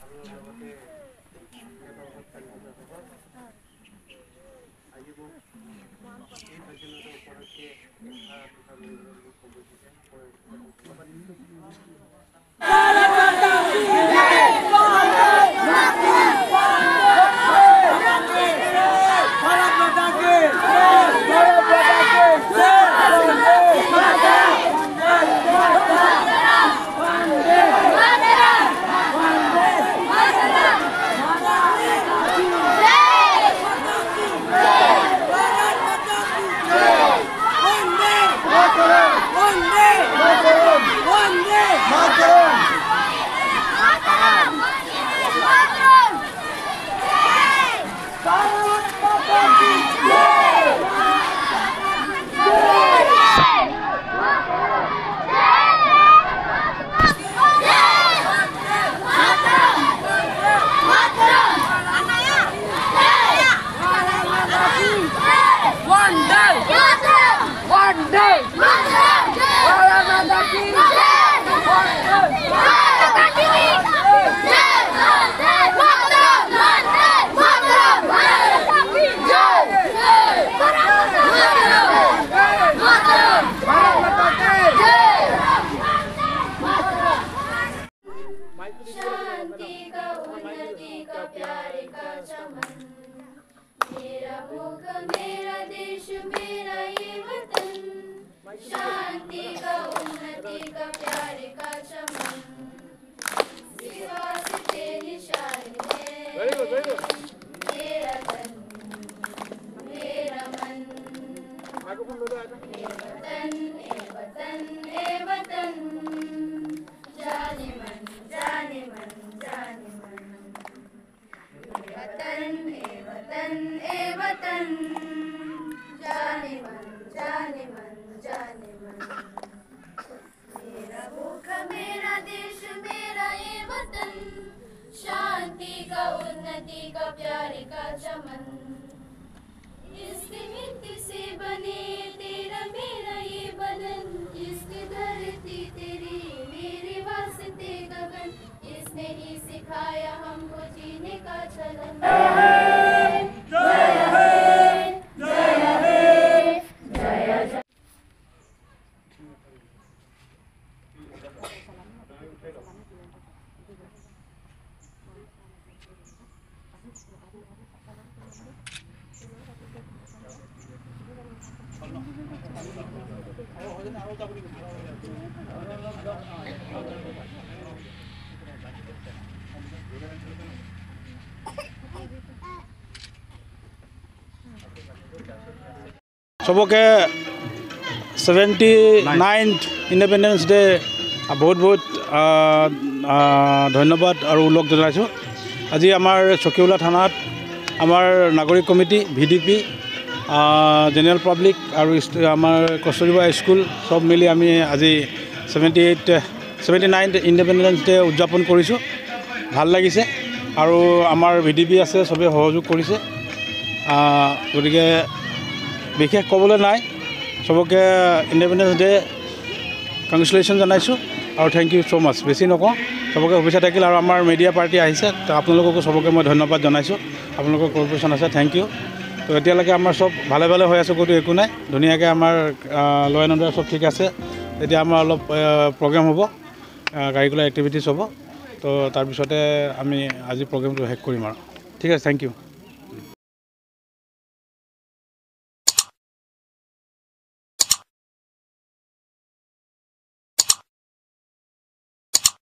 আৰু লগতে আজি মোক এই স্বাধীনতা উপলক্ষে এষাৰ কথা মোক ক'ব দিছে। शांति का उन्नति का प्यार का चमन, मेरा मुल्क मेरा देश मेरा ये वतन। शांति का उन्नति का प्यार का चमन, वास्ते निशान है मेरा तन मेरा मन। ए वतन ए वतन ए वतन, जाने मन जाने मन जाने मन। ए वतन ए वतन ए वतन, जाने मन जाने मन जाने मन। मेरा मुल्क मेरा देश मेरा ये वतन, शांति का उन्नति का प्यार का चमन। इसकी मिट्टी से बने तेरा मेरा ये बदन, इसकी धरती तेरी मेरे वास्ते गगन। इसने ही सिखाया हमको जीने का चलन। सबके 79th independence day बहुत बहुत ধন্যবাদ আৰু উল্লেখ জনাইছোঁ। আজি আমাৰ চকীওলা থানাত আমাৰ নাগৰিক committee, VDP, general public আৰু আমাৰ কস্তুৰবা স্কুল চব মিলি আমি আজি 79th independence day উদযাপন কৰিছোঁ। ভাল লাগিছে আৰু আমাৰ ভিডিপি আছে, চবেই সহযোগ কৰিছে। গতিকে বিশেষ ক'বলৈ নাই, চবকে ইণ্ডিপেণ্ডেন্স ডে কংগ্ৰেচুলেশ্যন জনাইছোঁ আৰু thank you so মাছ। বেছি নকওঁ, চবকে শুভেচ্ছা থাকিল। আৰু আমাৰ মিডিয়া পাৰ্টি আহিছে, তো আপোনালোককো চবকে মই ধন্যবাদ জনাইছোঁ। আপোনালোকৰ কৰ্পৰেশ্যন আছে, thank U. তো এতিয়ালৈকে আমাৰ চব ভালে ভালে হৈ আছে, ক'তো একো নাই, ধুনীয়াকৈ আমাৰ ল এণ্ড অৰ্ডাৰ চব ঠিক আছে। এতিয়া আমাৰ অলপ প্ৰগ্ৰেম হ'ব, কাৰিকুলাৰ এক্টিভিটিছ হ'ব, তো তাৰপিছতে আমি আজি প্ৰগ্ৰেমটো শেষ কৰিম আৰু। ঠিক আছে, thank U.